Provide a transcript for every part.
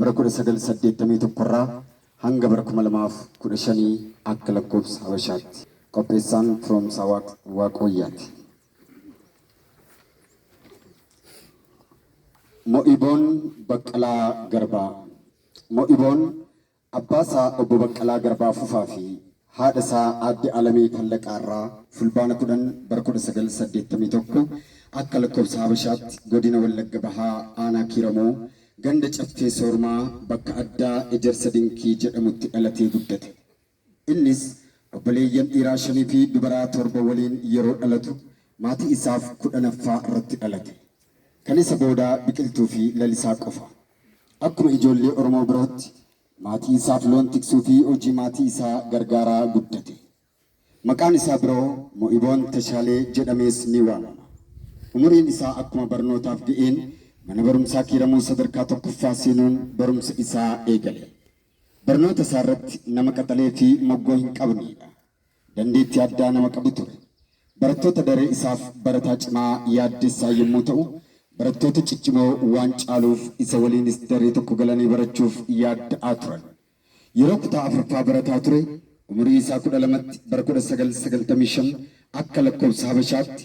bara 1981 irraa hanga bara 2015 akka lakkoofsa Habashaatti. Qopheessaan Firoomsaa Waaqwayyaati. Mo'iboon Baqqalaa Garbaa. Mo'iboon abbaa isaa Obbo Baqqalaa Garbaa Fufaa fi haadha isaa Aadde Alamee Fallaqaa irraa Fulbaana 10 bara 1981 akka lakkoofsa Habashaatti Godina Wallagga Bahaa Aanaa Kiiramoo ganda Caffee Soormaa bakka addaa Ejersa Dinkii jedhamutti dhalatee guddate. Innis obboleeyyan dhiiraa shanii fi dubaraa 7 waliin yeroo dhalatu maatii isaaf 10ffaa irratti dhalate. Kan isa boodaa Biqiltuu fi Lalisaa qofa. Akkuma ijoollee Oromoo birootti maatii isaaf loon tiksuu fi hojii maatii isaa gargaaraa guddate. Maqaan isaa biroo Mo'iboon Tashaalee jedhamees ni waamama. Umuriin isaa akkuma barnootaaf ga'een mana barumsaa Kiiramuu sadarkaa 1ffaa seenuun barumsa isaa eegale. Barnoota isaa irratti nama qaxalee fi moggoo hin qabneedha. Dandeettii addaa nama qabu ture. Barattoota daree isaaf barataa cimaa yaaddessaa yommuu ta'u, barattoota ciccimoo waan caaluuf isa waliinis daree tokko galanii barachuuf yaadda'aa turan. Yeroo kutaa 4ffaa barataa ture, umurii isaa 12tti bara 1995 akka lakkoofsa Habashaatti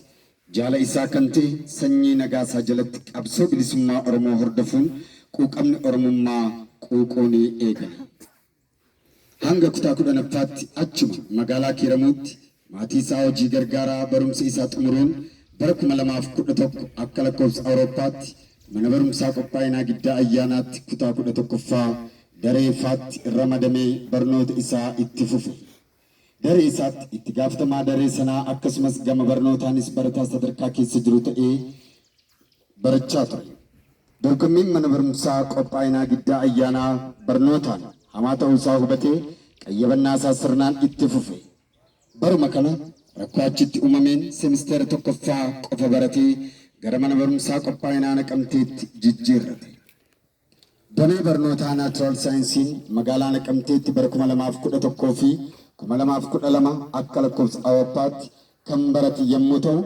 jaala isaa kan ta'e Sanyii Nagaasaa jalatti qabsoo bilisummaa Oromoo hordofuun quuqamni Oromummaa quuquunii eegale. Hanga kutaa 10ffaatti achuma magaalaa Kiiramuutti maatii isaa hojii gargaaraa barumsa isaa xumuruun bara 2011 akka lakkoofsa Awurooppaatti mana barumsaa Qophaa'inaa Giddaa Ayyaanaatti kutaa 11ffaa daree ffaatti ramadamee barnoota isaa itti fufe. Daree isaatti itti gaafatamaa daree sanaa akkasumas gama barnootaanis barataa sadarkaa keessa jiru ta'ee barachaa ture. Dorgommiin mana barumsaa Qophaa'inaa Giddaa Ayyaanaa barnootaan hamaa ta'uusaa hubatee qayyabannaa isaa sirnaan itti fufe. Baruma kana rakkoo achitti uumameen semisteera tokkoffaa qofa baratee gara mana barumsaa Qophaa'inaa Naqamteetti jijjiirrate. Damee barnootaa Naachuraal Saayinsiin magaalaa Naqamteetti bara 2011 fi 2012 akka lakkoofsa Awurooppaatti kan barate yommuu ta'u,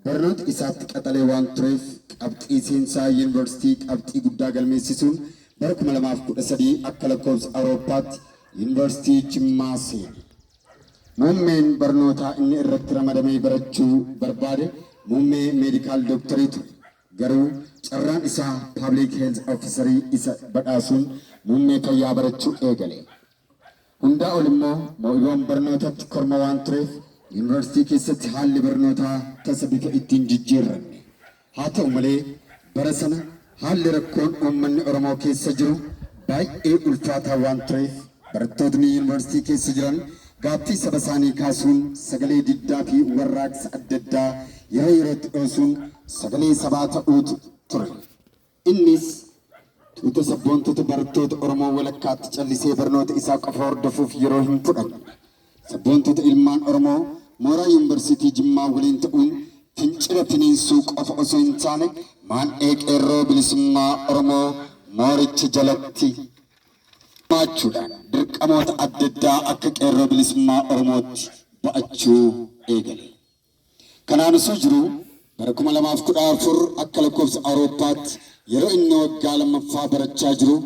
barnoota isaatti qaxalee waan tureef qabxii seensaa yuunivarsiitii qabxii guddaa galmeessisuun bara 2013 akka lakkoofsa Awurooppaatti Yuunivarsiitii Jimmaa seene. Muummeen barnootaa inni irratti ramadamee barachuu barbaade muummee Meedikaal Dooktarii ture. Garuu carraan isaa Public Health Officer isa badhaasuun muummee fayyaa barachuu eegale. Hundaa ol immoo Mo'iboon barnootatti korma waan tureef yuunivarsiitii keessatti haalli barnootaa tasa bifa itti hin jijjiirranne. Haa ta'u malee bara sana haalli rakkoon uummanni Oromoo keessa jiru baay'ee ulfaataa waan tureef barattootni yuunivarsiitii keessa jiran gaaffii saba isaanii kaasuun sagalee diddaa fi warraaqsa adda addaa yeroo yerootti dhoosuun sagalee sabaa ta'uutu ture. Innis tuuta sabboontota barattoota Oromoo walakkaatti callisee barnoota isaa qofa hordofuuf yeroo hin fudhanne. Sabboontota ilmaan Oromoo mooraa Yuunivarsiitii Jimmaa waliin ta'uun fincila finiinsuu qofa osoo hin taane maandhee Qeerroo Bilisummaa Oromoo mooricha jalatti hirmaachuudhaan dirqamoota adda addaa akka Qeerroo Bilisummaa Oromootti ba'achuu eegale. Kanaan osoo jiruu bara 2014 akka lakkoofsa Awurooppaatti yeroo inni waggaa lammaffaa barachaa jiru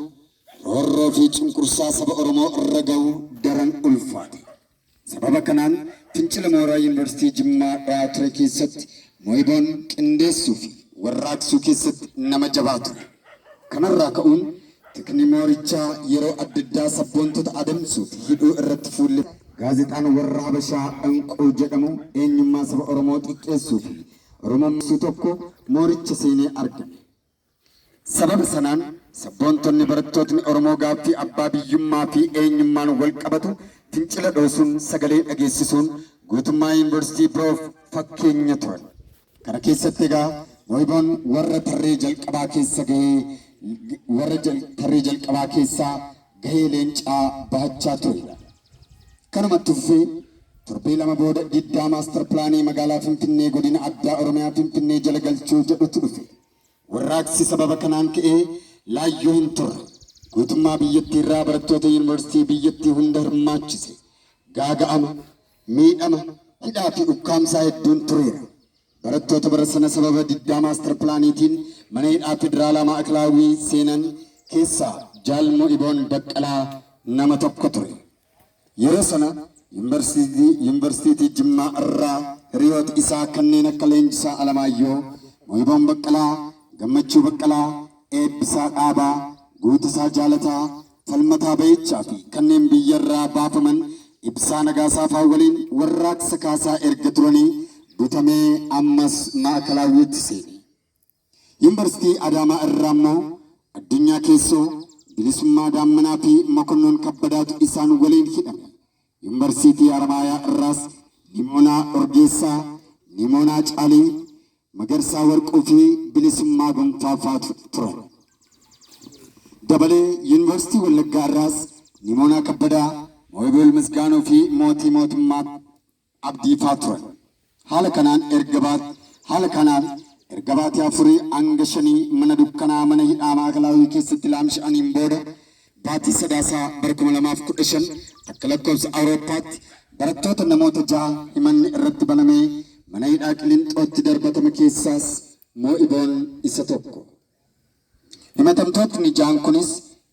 roorroo fi cunqursaa saba Oromoo irra gahu daran ulfaate. Sababa kanaan fincila mooraa Yuunivarsiitii Jimmaa dho'aa ture keessatti Mo'iboon qindeessuu fi warraaqsuu keessatti nama jabaa ture. Kanarraa ka'uun tikni moorichaa yeroo addaddaa sabboontota adamsuu fi hidhuu irratti fuulleffate. Gaazexaan warra Habashaa Enquu jedhamu eenyummaa saba Oromoo xiqqeessuu fi Oromummaa tokko mooricha seenee argame. Sababa sanaan sabboontonni barattootni Oromoo gaaffii abbaa biyyummaa fi eenyummaan wal qabatu fincila dhoosuun sagalee dhageessisuun guutummaa yuunivarsiitii biroof fakkeenya turan. Kana keessatti egaa Mo'iboon warra tarree jalqabaa keessa gahee warra tarree jalqabaa keessaa gahee leencaa bahachaa tureedha. Kanumatti fufee torbee lama booda diddaa maastar pilaanii magaalaa Finfinnee godina addaa Oromiyaa Finfinnee jala galchuu jedhutu dhufe. Warraaqsi sababa kanaan ka'e laayyoo hin turre. Guutummaa biyyattii irraa barattoota yuunivarsiitii biyyattii hunda hirmaachise. Gaaga'ama, miidhama, hidhaa fi ukkaamsaa hedduun tureera. Barattoota bara sana sababa diddaa maastar pilaaniitiin mana hidhaa federaalaa Maa'ikalaawwii seenan keessaa Jaal Mo'iboon Baqqalaa nama tokko ture. Yeroo sana Yuunivarsiitii Jimmaa irraa hiriyoota isaa kanneen akka Leenjisaa Alamaayyoo, Mo'iboon Baqqalaa, Gammachuu Baqqalaa, Eebbisaa Dhaabaa, Guutasaa Jaalataa, Falmataa Bayiichaa fi kanneen biyyarraa baafaman Ibsaa Nagaasaa faa waliin warraaqsa kaasaa erga turanii butamee ammas Maa'ikalaawwiitti seene. Yuunivarsiitii Adaamaa irraa immoo Addunyaa Keessoo, Bilisummaa Daammanaa fi Mokonnon Kabbadaatu isaan waliin hidhame. Yuunivarsiitii Haramaayaa irraas Nimoonaa Orgeessaa, Nimoonaa Caalii, Magarsaa Warquu fi Bilisummaa Gonfaa faatu turan. Dabalee Yuunivarsiitii Wallaggaa irraas Nimoonaa Kabbadaa, Mooyibool Misgaanuu fi Mootii Mootummaa Abdii faa turan. Haala kanaan erga haala kanaan erga baatii afurii hanga shanii mana dukkanaa mana hidhaa Maakalaawii keessatti laamsha'aniin booda baatii Sadaasaa bara 2015 akka lakkoofsa Awurooppaatti barattoota namoota jaha himanni irratti banamee mana hidhaa Qilinxootti darbatame keessaas Moo'iboon isa tokko. Himatamtootni jahan kunis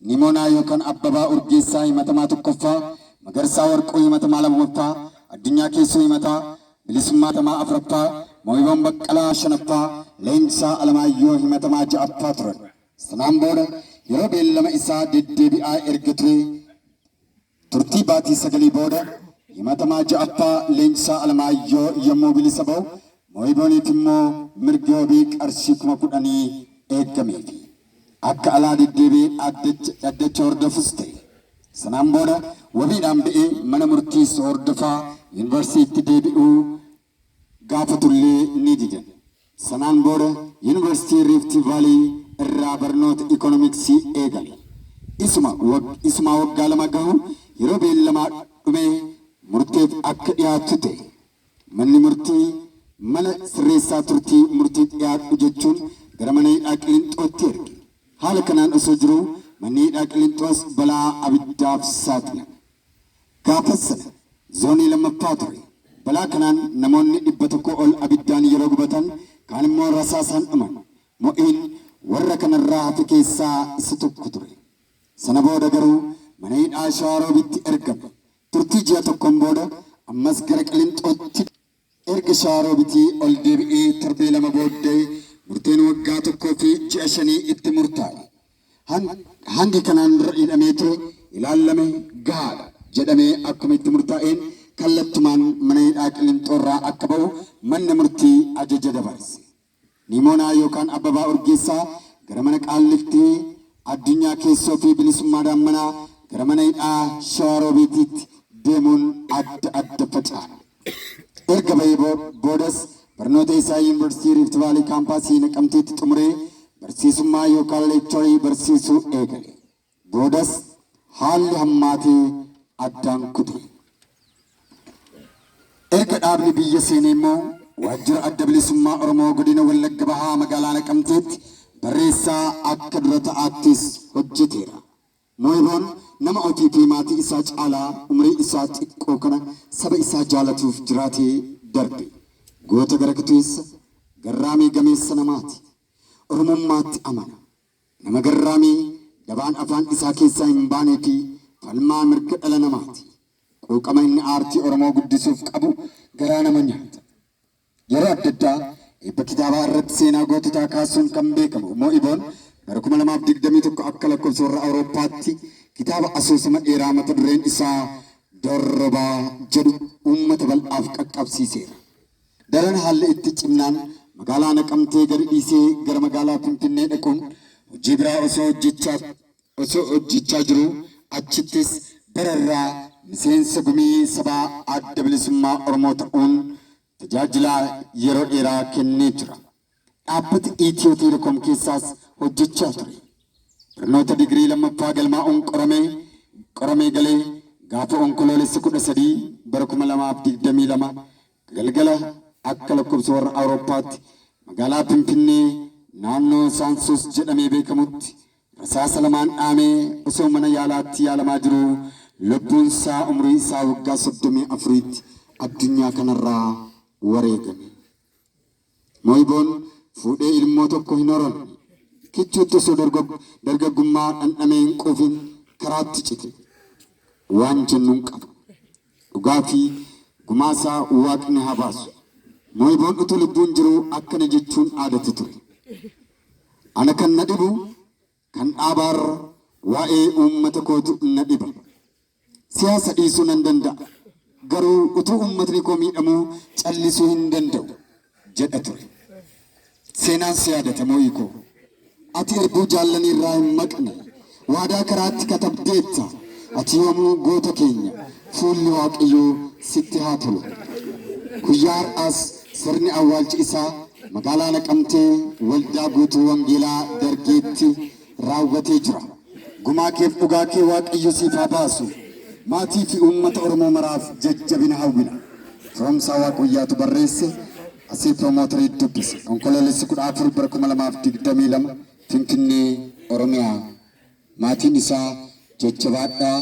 Nimoonaa yookaan Abbabaa Urgeessaa himatamaa tokkoffaa, Magarsaa Warquu himatamaa lammaffaa, Addunyaa Keessoo himataa, Bilisummaa himatamaa afraffaa, Moo'iboon Baqqalaa shanaffaa, Leenjisaa Alamaayyoo himatamaa ja'affaa turan. Sanaan booda yeroo beellama isaa deddeebi'aa erga ture Turtii baatii sagalii booda himatamaa ja'affaa Leenjisaa Alamaayyoo yommuu bilisa ba'u, Mooyibooniif immoo mirgi wabii qarshii 10,000 eeggameefi. Akka alaa deddeebi'ee dhaddacha hordofus ta'e. Sanaan booda wabiidhaan ba'ee mana murtiis hordofaa yuunivarsiitiitti deebi'uu gaafatullee ni didan. Sanaan booda Yuunivarsiitii Riifti Vaalii irraa barnoota Ikoonomiksii eegale. Isuma isumaa waggaa lama gahu yeroo beellamaa dhumee murteef akka dhiyaatu ta'e. Manni murtii mana sirreessaa turtii murtiif dhiyaadhu jechuun gara mana hidhaa Qilinxootti erge. Haala kanaan osoo jiruu manni hidhaa Qilinxoos balaa abiddaaf saaxilame. Gaafas sana zoonii lammaffaa ture. Balaa kanaan namoonni 100 ol abiddaan yeroo gubatan kaan immoo rasaasaan dhuman. Mo'iin warra kanarraa hafe keessaa isa tokko ture. Sana booda garuu mana hidhaa Shawaroobitti ergame. Turtii ji'a tokkoon booda ammas gara Qilinxootti Erga Shawaroobitii ol deebi'ee torbee lama booddee murteen waggaa tokkoo fi ji'a shanii itti murtaa'e. Hangi kanaan dura hidhamee ture ilaallame gahaadha jedhamee akkuma itti murtaa'een kallattumaan mana hidhaa Qilinxoorraa akka ba'u manni murtii ajaja dabarse. Nimoonaa yookaan Abbabaa Urgeessaa gara mana Qaallittii, Addunyaa Keessoo fi Bilisummaa Daammanaa gara mana hidhaa Shawaroobiitiitti deemuun adda adda faca'an. Erga bahee boodas barnoota isaa Yuunivarsiitii Riifti Vaalii Kaampaasii Naqamteetti xumuree barsiisummaa yookaan leekcharii barsiisuu eegale. Boodas haalli hammaatee addaan kute. Erga dhaabni biyya seenee immoo Waajjira Adda Bilisummaa Oromoo Godina Wallagga Bahaa Magaalaa Naqamteetti barreessaa akka dura ta'aattis hojjeteera. Mooyiboon nama ofii fi maatii isaa caalaa umrii isaa xiqqoo kana saba isaa jaalatuuf jiraatee darbe. Goota gara kuteessa, garraamii gameessa namaati. Oromummaatti amana. Nama garraamii dabaan afaan isaa keessaa hin baanee fi falmaa mirga dhala namaati. Quuqama inni aartii Oromoo guddisuuf qabu garaa nama nyaata. Yeroo adda addaa eebba kitaabaa irratti seenaa goototaa kaasuun kan beekamu Mo'iboon bara 2021 akka lakkoofsa warra Awurooppaatti kitaaba asoosama dheeraa mata dureen isaa Dorrobaa jedhu uummata bal'aaf qaqqabsiiseera. Daran haalli itti cimnaan magaalaa Naqamtee gadi dhiisee gara magaalaa Finfinnee dhaquun hojii biraa osoo hojjechaa osoo hojjechaa jiruu achittis bara irraa miseensa Gumii Sabaa Adda Bilisummaa Oromoo ta'uun tajaajila yeroo dheeraa kennee jira. Dhaabbata Itiyoo Teelekoom keessaas hojjechaa ture. Barnoota digirii lammaffaa galmaa'uun qoramee qoramee galee gaafa Onkoloolessa 13 bara 2022 galgala akka lakkoofsa warra Awurooppaatti magaalaa Finfinnee naannoo Saansoos jedhamee beekamutti rasaasa lamaan dhahamee osoo mana yaalaatti yaalamaa jiruu lubbuunsaa umurii isaa waggaa 34tti addunyaa kanarraa wareegame. Mooyiboon fuudhee ilmoo tokko hin horanne. Kichuutti osoo dargaggummaa dhandhamee hin quufin karaatti cite. Waan jennu hin qabnu. Dhugaa fi gumaasaa Waaqni haa baasu. Mo'iboon utuu lubbuun jiruu akkana jechuun dhaadate ture. Ana kan na dhibu kan dhaabaarra waa'ee uummata kootu na dhiba. Siyaasa dhiisuu nan danda'a. Garuu utuu uummatni koo miidhamuu callisuu hin danda'u jedha ture. Seenaan si yaadata Mo'ii koo. Ati irbuu jaallanii irraa hin maqne. Waadaa karaatti katabdeetta. Ati yoomuu goota keenya. Fuulli Waaqayyoo sitti haa tolu. Guyyaa har'aas sirni awwaalcha isaa magaalaa Naqamtee Waldaa Guutuu Wangeelaa Dargeetti raawwatee jira. Gumaa keef dhugaa kee Waaqayyo siif haa baasu. Maatii fi uummata Oromoo maraaf jajjabina hawwina. Firoomsaa Waaqwayyaatu barreesse, Asii Piromootarii dubbise. Onkoloolessi 14 bara 2022 Finfinnee, Oromiyaa. Maatiin isaa jajjabaadhaa,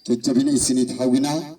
jajjabina isiniif hawwina.